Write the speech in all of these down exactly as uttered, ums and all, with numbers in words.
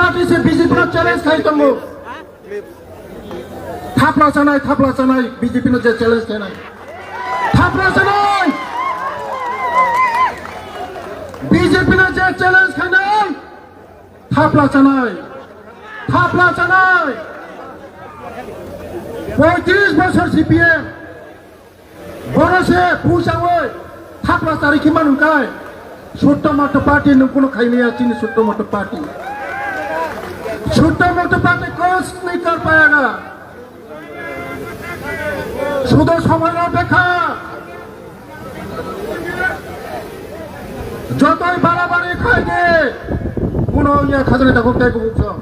Party se B J P no challenge khai tongo. Thapla chanai, thapla chanai, B J P no je challenge khainai. Thapla chanai! B J P no je challenge khainai. Thapla chanai. Thapla chanai. Poitris bosor C P M. Boro se pusawi thapla chari khe manung kai. Sutto motto party nung kuno khaimaya chini sutto motto party. Sutto motto party kosni kar payaga. Sudo somoi no bekha. Jotoi barabari khaide. Kuno ya khajani dakhuk tai bukuk song.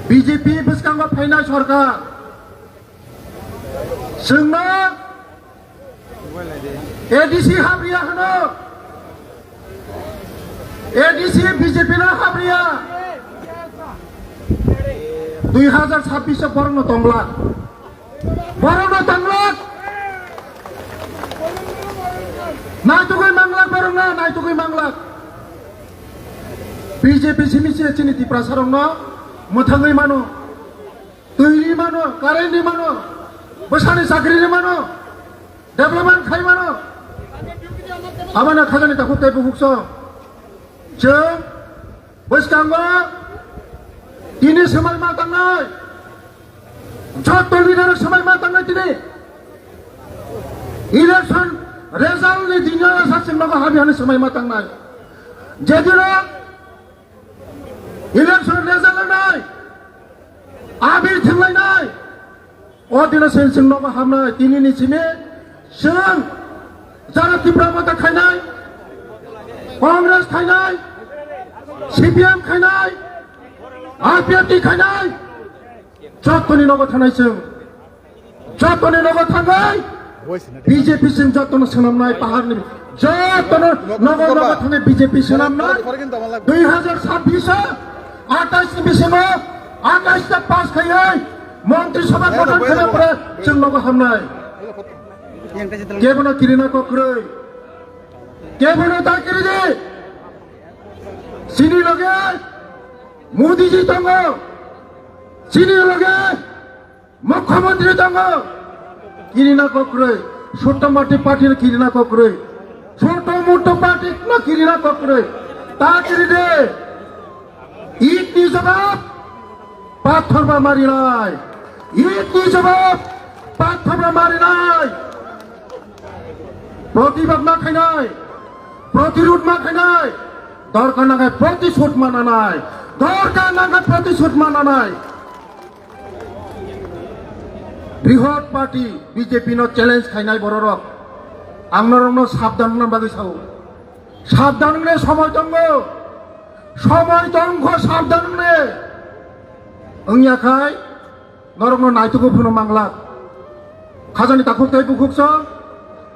B J P bwskango phainai sorkar. Chwngno A D C habriya hwno. A D C B J P no habriya. Dui hazar sabbish o borokno tonglak. Borokno tonglak. Naitugwi manglak borokno, naitugwi manglak. B J P simi se chini Tiprasa rokno mwthangwi mano. Twi ri mano, current ri mano, bwsani chakri ri mano, development khai mano. Abana khajani takhuk tei bukhuk song. Chwng bwskango tini swmai ma tangnai. Jotto leader swmai ma tangnai tini. Election result ni dino sa chwng nogo habi hani swmai ma tangnai. Jedino Election result nai, abir thwnglainai, o dino se chwng nogo hamnai, tini ni simi chwng jara Tipra Motha khainai, Congress khainai, C P M khainai, R P F T khainai, jottoni nogo thanai chwng. Jotoni nogo thangwi B J P sing jotono swnamnai paharni jotono nogo nogo thangwi B J P swnamnai dui hazar sabbish o atais ni bisingo atais ta pass khaiwi Montri Sabha gothan khaina pore chwng nogo hamnai. Kebono kirina kokrwi, kebono ta kiridi. Chini loge Modi ji tongo, chini loge Mukhyamantri tongo, kirina kokrwi, Sutto Motto party no kirina kokrwi, Sutto Motto party no kirina kokrwi, ta kiri de, it ni jawab, pathor ba marinai, it ni jawab, pathor ba marinai, protibad ma khainai, protirud ma khainai, dorkar nangai protisud ma nanai, dorkar nangai protisud ma nanai. Brihot party B J P no challenge khainai bororok. Ang norokno sabdan wngna bagwi sao. Sabdan wngne somoi tongo. Somoi tongkho sabdan wngne. Wngya khai norokno naitugo phano manglak. Khajani takhuk tei bukhuk song.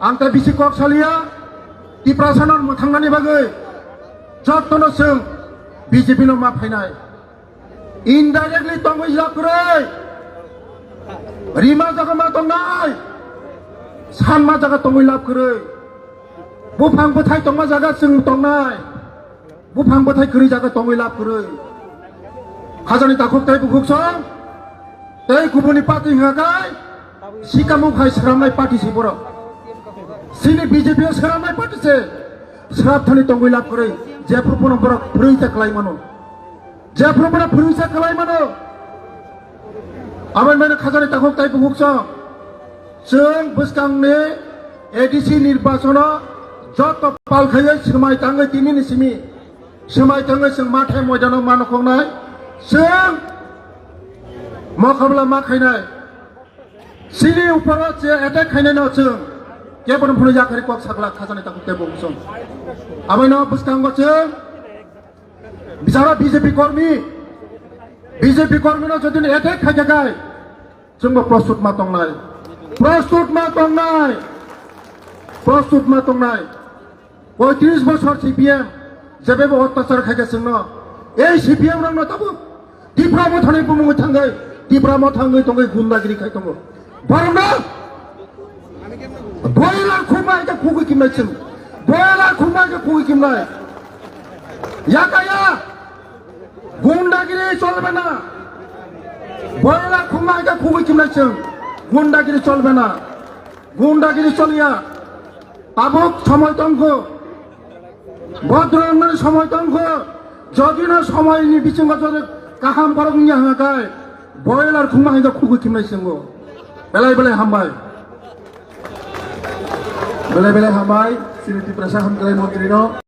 Ang tei bisi kok saliya. Tiprasa no mwthangnani bagwi. Jottono chwng B J P no ma phainai. Indirectly tongwi lab kwrwi. Rima jaga ma tongnai. Sanma jaga tongwi lab kwrwi. Buphang bwthai tongma jaga chwng tongnai. Buphang bwthai kwrwi jaga tongwi lab kwrwi. Khajani takhuk tei bukhuk song. Tei kubuni party hwnga kai. Sikamung hai sramnai party si borok. Sini B J P o sramnai party se. Srap thani tongwi lab kwrwi. Jephru phano borok phwrwngsa kwlai mano. Jephru phano phwrwngsa kwlai mano. Aboni bagwi khajani takhuk tei bukhuk song. Chwng bwskangni A D C nirbachono joto pal khaiwi swmai tangwi tinini simi. Swmai tangwi chwng mathai moidano ma nukhuknai. Chwng mokhabla ma khainai. Chini uporo je attack khainai no chwng kebono phano yakhari kok sakla khajani takhuk tei bukhuk song. Abono bwskango chwng Bichara B J P kormi, B J P kormi no jodi attack khaikha kai, chwngbo prostut ma tongnai, prostut ma tongnai, prostut ma tongnai. Poitris bosor C P M jebebo ottachar khaikha chwngno, ei C P M rokno tabuk Tipra Mothani bumungwi thangwi, Tipra Mothangwi tongwi gundagiri khai tongo. Borokno boiler khumai khe khugwi kimnai chwng. Boiler khumai khe khugwi kimnai. Yakaya. চলবে না। বয়লা খুমা এটা খুবই চিমড়াইছেন। গুন্ডাগিরি চলবে না। গুন্ডাগিরি চলিয়া। Tabuk somoi tongkho. Bodro wngnani somoi tongkho. Jodi no somoi ni bisingo jodi kaham borok wngya hwnga kai. Boiler khungma hai khe khugui khimnai singo. Belai belai hambai. Belai belai hambai. Sini Tiprasa Hamkrai Montri no.